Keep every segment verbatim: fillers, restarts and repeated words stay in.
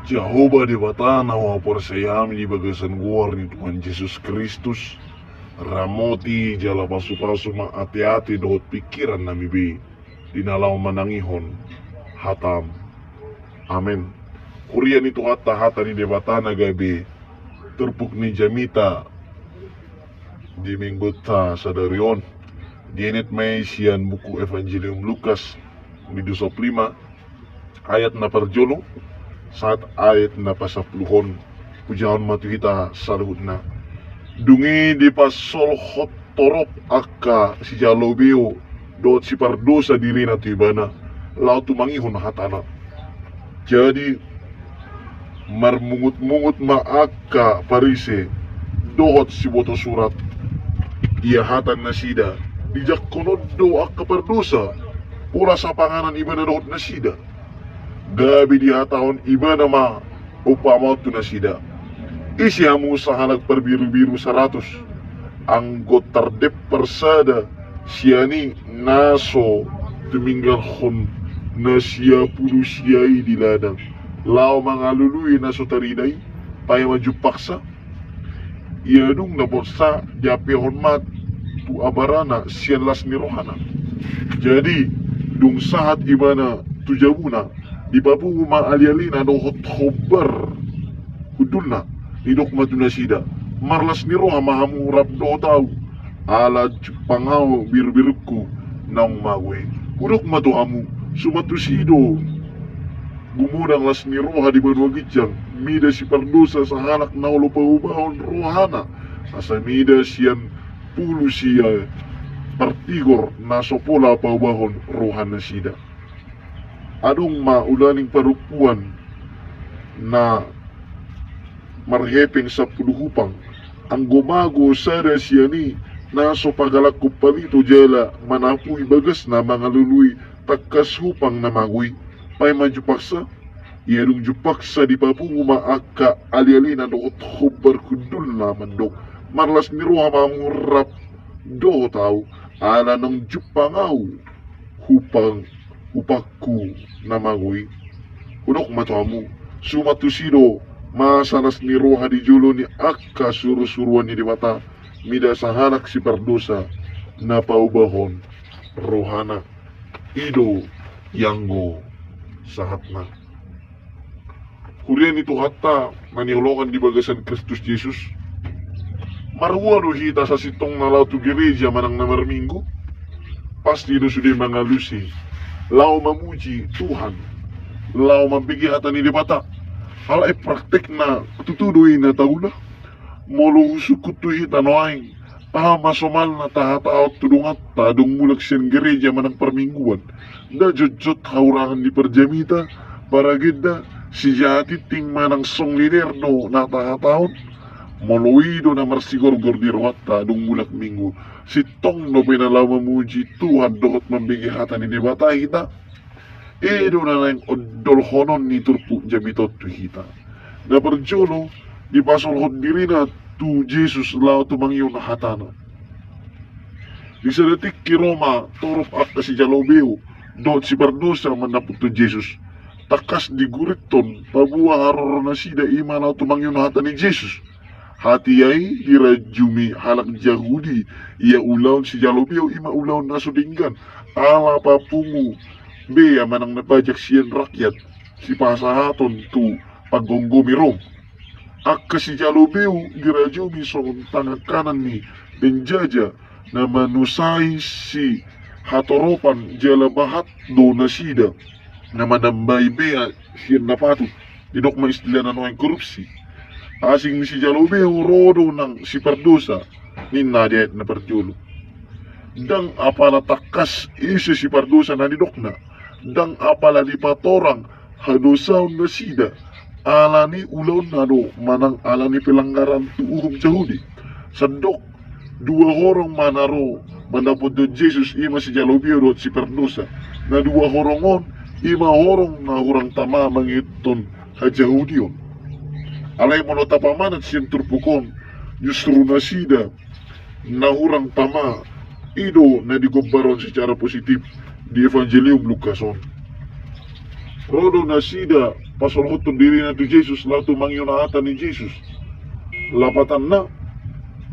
Jahowa Debata na huhaporseai hami di bagasan goar ni Tuhan Jesus Kristus, ramoti jala pasupasu ma ateate dohot pingkiran nami be di na laho manangihon hatam. Amen. Huria ni Tuhanta, hata ni Debata na gabe turpuk ni jamita di mingguta sadari on, dienet ma i sian buku Evangelium Lukas, bindu sampulu lima, ayat na parjolo sahat ayat na pasampuluhon. Pujahon ma tu hita saluhutna. Dung i dipasolhot torop angka sijalo beo dohot sipardosa dirina tu ibana, laho tumangihon hatana. Jadi marmungutmungut ma angka Parise dohot siboto surat. Ia hata nasida, dijangkon on do angka pardosa, pola sapanganan ibana dohot nasida. Gabe dihatahon ibana ma umpama on tu nasida. Ise hamu sahalak parbirubiru saratus, anggo tardempar sada sian i na so tuminggalhon na sia pulu sia i di ladang, laho mangalului na so tarida i, paima jumpangsa? Ia dung na borsa, diampehon ma tu abarana sian las ni rohana. Jadi dung sahat ibana tu jabuna, dipapungu ma alialina dohot hombar hundulna. Didok ma tu nasida, marlas ni roha ma hamu rap dohot ahu, ala jumpang ahu birubirungku naung mago i. Hudok ma tu hamu, suman tusi do gumodang las ni roha di banua ginjang mida sipardosa sahalak na olo paubahon rohana, asa mida sian pulu sia partigor na so pola paubahon rohanasida. Adong ma ulaning parompuan na marhepeng sampulu hupang, anggo mago sada sian i na so pagalangkon palito jala manapui bagasna mangalului tangkas hupang na mago i, paima jumpangsa? Ia dung jumpangsa dipapungu ma angka alialina dohot hombar hundulna mandok, marlas ni roha ma hamu rap dohot ahu, ala naung jumpang ahu hupang, hupangku na mago i. Hudok ma tu hamu, suman tusi do masa las ni roha di jolo ni angka surusuruan ni Debata mida sahalak sipardosa na paubahon rohana. I do ianggo sahatna. Huria ni Tuhanta na hinaholongan di bagasan Kristus Jesus, marhua do hita sasintongna laho tu gereja manang na marminggu? Pasti do sude mangalusi laho mamuji Tuhan, laho mambege hata ni Debata. Alai praktekna tutu do i na taula? Molo husungkun tu hita nuaeng, aha ma somalna tahatahon tu donganta dung mulak sian gereja manang parmingguan? Nda jotjot hahurangan ni parjamita, paragenda, sijahatingting manang song leader do na tahatahon? Molo i do na marsigorgor di rohanta dung mulak minggu, sintong dope na laho mamuji Tuhan dohot mambege hata ni Debata hita? I do na naeng ondolhonon ni turpuk jamita on tu hita. Na parjolo, dipasolhot dirina tu Jesus laho tumangihon hatana. Di sada tingki ro ma torop angka sijalo beo dohot sipardosa mandapothon Jesus. Tangkas digurithon paboa haroronasida i ma laho tumangihon hata ni Jesus. Hatiha i dirajumi halak Jahudi ia ulaon sijalo beo i ma ulaon na so denggan, ala papungu bea manang na pajak sian rakyat sipasahaton tu panggomgomi Rom. Angka sijalo beo dirajumi songon tangan kanan ni penjaja na manusai sihatoropan jala bahat do nasida na manambai bea sian na patut. Didok ma istilah na nuaeng korupsi. Asing ni sijalo beo ro do nang sipardosa, ninna di ayat na parjolo. Ndang apala tangkas ise sipardosa na nidokna, ndang apala dipatorang hadosaon nasida ala ni ulaonna do manang ala ni pelanggaran tu uhum Jahudi. Sandok dua horong ma na ro mandapothon Jesus, i ma sijalo beo dohot sipardosa. Na dua horong on i ma horong na hurang tama mangihuthon hajahudion. Alai molo tapamanat sian turpuk on, justru nasida na hurang tama i do na digombarhon secara positif di Evangelium Lukas on. Ro do nasida pasolhothon dirina tu Jesus, laho tumangihon hata ni Jesus. Lapatanna,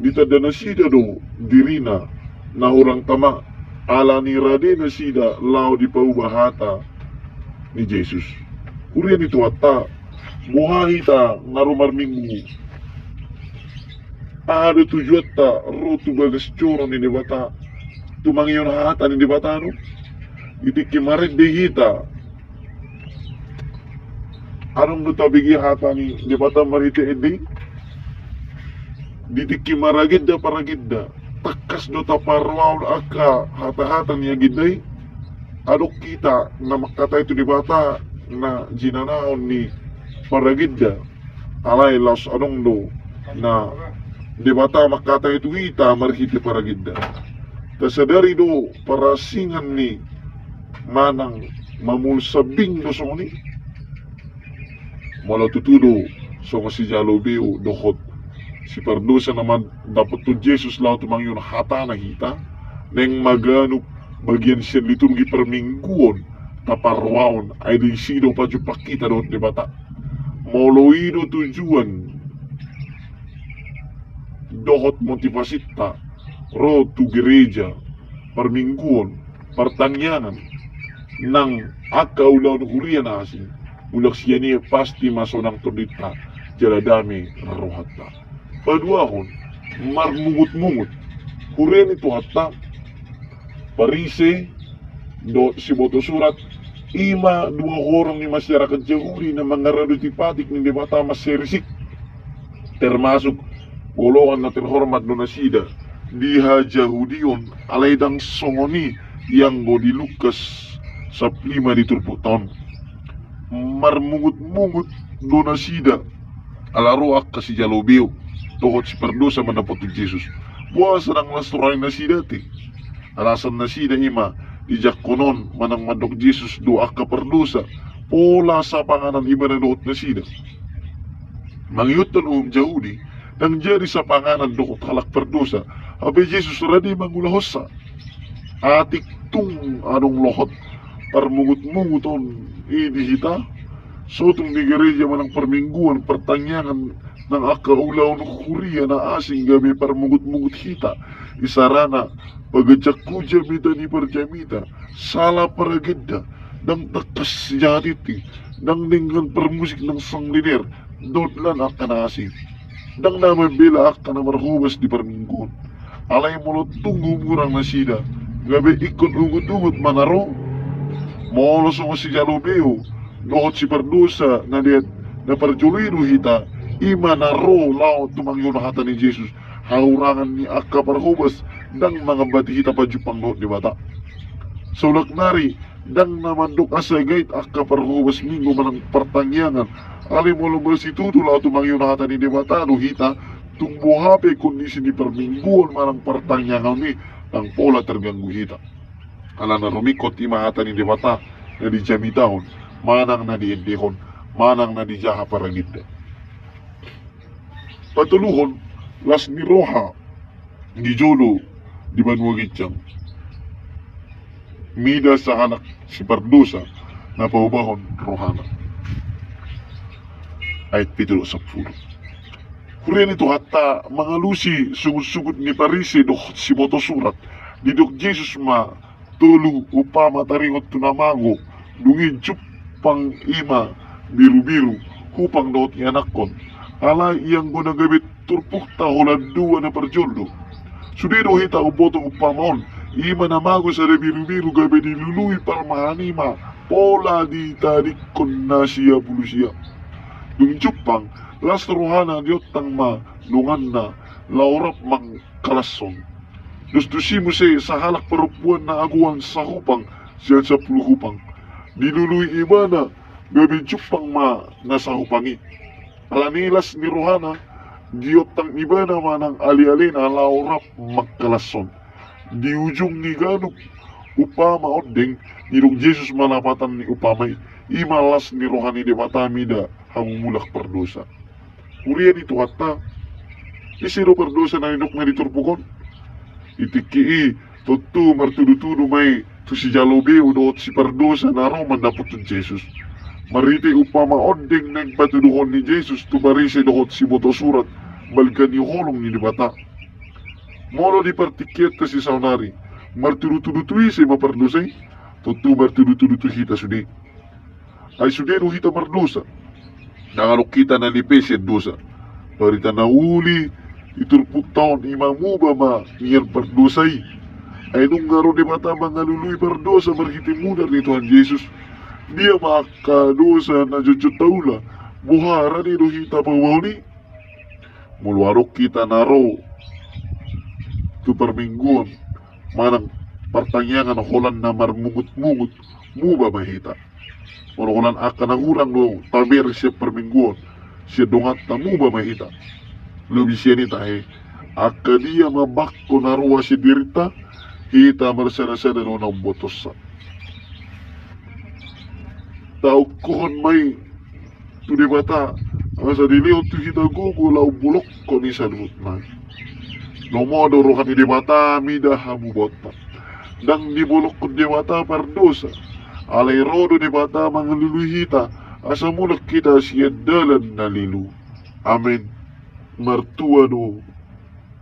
ditanda nasida do dirina na hurang tama, ala ni rade nasida laho dipauba hata ni Jesus. Huria ni Tuhanta, boha hita na ro marminggu, aha do tujuanta ro tu bagas joro ni Debata? Tumangihon hata ni Debata do? Di tingki marende hita, adong do tabege hata ni Debata marhite ende i? Di tingki maragenda paragenda, tangkas do taparrohahon angka hata-hata ni agenda i? Adong hita na mangkatai tu Debata na jinanahon ni paragenda? Alai laos adong do na Debata mangkatai tu hita marhite paragenda. Tasadari do parasingan ni manang mamolus sambing do songon i? Molo tutu do songon sijalo beo dohot sipardosa na mandapothon Jesus laho tumangihon hatana hita, naeng ma ganup bagian sian liturgi parmingguon taparrohahon, ai disi do pajumpang hita dohot Debata. Molo i do tujuan dohot motivasinta ro tu gereja parmingguon, partangiangan, nang angka ulaon huria na asing, mulak sian i pasti ma sonang tondinta jala dame rohanta. Paduahon, marmungut-mungut. Huria ni Tuhanta, Parise dohot siboto surat, i ma dua horong ni masyarakat Jahudi na mangaradoti patik ni Debata mansai risik, termasuk golongan na terhormat do nasida di hajahudion, alai ndang songon i ianggo di Lukas sampulu lima di turpukta on. Marmungut-mungut do nasida ala ro angka sijalo beo dohot sipardosa mandapothon Jesus. Boasa ndang las roha ni nasida ate? Alasan nasida i ma, dijangkon on manang mandok Jesus do angka pardosa pola sapanganan ibana dohot nasida. Mangihuthon uhum Jahudi, ndang jadi sapanganan dohot halak pardosa, hape Jesus rade mangulahonsa. Atik tung adong lohot parmungut-mungut on i di hita, so tung di gereja manang parmingguon, partangiangan, nang angka ulaon huria na asing gabe parmungut-mungut hita. Isarana, paganjang hujamita ni parjamita, sala paragenda, ndang tangkas jahatinti, ndang denggan parmusik nang sangdener, dohot lan angka na asing. Ndang na mambela angka na marhobas di parmingguon. Alai molo tung hurang nasida, gabe ingkon ungut-ungut ma na ro. Molo songon sijalo beo dohot sipardosa na deat, na parjolo i do hita, i ma na ro laho tumangihon hata ni Jesus. Hahurangan ni angka parhobas ndang mangambati hita pajumpang dohot Debata. Saulak nari, ndang na mandok asa gait angka parhobas Minggu manang partangiangan. Alai molo marsitutu laho tumangihon hata ni Debata do hita, tung boha pe kondisi ni parmingguon manang partangiangan i, ndang pola terganggu hita. Alana rumingkot i ma hata ni Debata na dijamitahon, manang na diendehon, manang na dijaha paragenda. Patoluhon, las ni roha di jolo di banua ginjang. Mida sahalak sipardosa na paubahon rohana. Ayat pitu dohot sampulu. Huria ni Tuhanta, mangalusi sugut-sugut ni Parise dohot siboto surat, didok Jesus ma tolu umpama taringot tu na mago, dung i jumpang i ma birubiru, hupang dohot ianakhon. Alai ianggo na gabe turpukta holan dua na parjolo do. Sude do hita umboto umpama on, i ma na mago sada birubiru gabe dilului parmahan i ma pola ditadingkon na sia pulu sia. Dung jumpang, las rohana diontang ma donganna laho rap mangkalashon. Dos tusi muse sahalak parompuan na agoan sahupang sian sampulu hupang. Dilului ibana gabe jumpang ma na sahupang i. Alani las ni rohana, diontang ibana ma nang ale-alena laho rap mangkalashon. Di ujung ni ganup umpama ondeng, didok Jesus ma lapatan ni umpama i. I ma las ni roha ni Debata mida hamumulak pardosa. Huria ni Tuhanta, ise do pardosa na nidokna di turpuk on? Di tingki i tontu martudu-tudu ma i tu sijalo beo dohot sipardosa na ro mandapothon Jesus. Marhite umpama ondeng naeng patuduhon ni Jesus tu Parise dohot siboto surat balga ni holong ni Debata. Molo di partingkianta sisaonari martudutudu tu ise ma pardosa i? Tontu martudutudu tu hita sude. Ai sude do hita mardosa. Ndang adong hita na lipe sian dosa. Barita na uli di turpukta on ima muba ma nian pardosa i. Ai nunga ro Debata mangalului pardosa marhite mudar ni Tuhan Jesus. Dia ma angka dosa na jotjot taula? Boha rade do hita paubahon i? Molo adong hita na ro tu parmingguon manang partangiangan holan na marmungutmungut, muba ma hita. Molo holan angka na hurang do tabereng sian parmingguon sian donganta, muba ma hita. Lobi sian i tahe, angka dia ma bangko na roa sian dirinta? Hita marsadasada do na umbotosa. Taungkuhon ma i tu Debata asa dilehon tu hita gogo laho bolongkon i saluhutna. Lomo do roha ni Debata mida hamubaonta. Ndang dibolongkon Debata pardosa. Alai ro do Debata mangalului hita asa mulak hita sian dalan na lilu. Amen. Martua do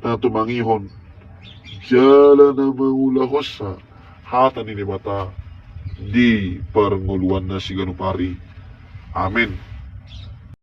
na tumangihon jala na mangulahonsa hata ni Debata di parngoluanna siganup ari. Amen.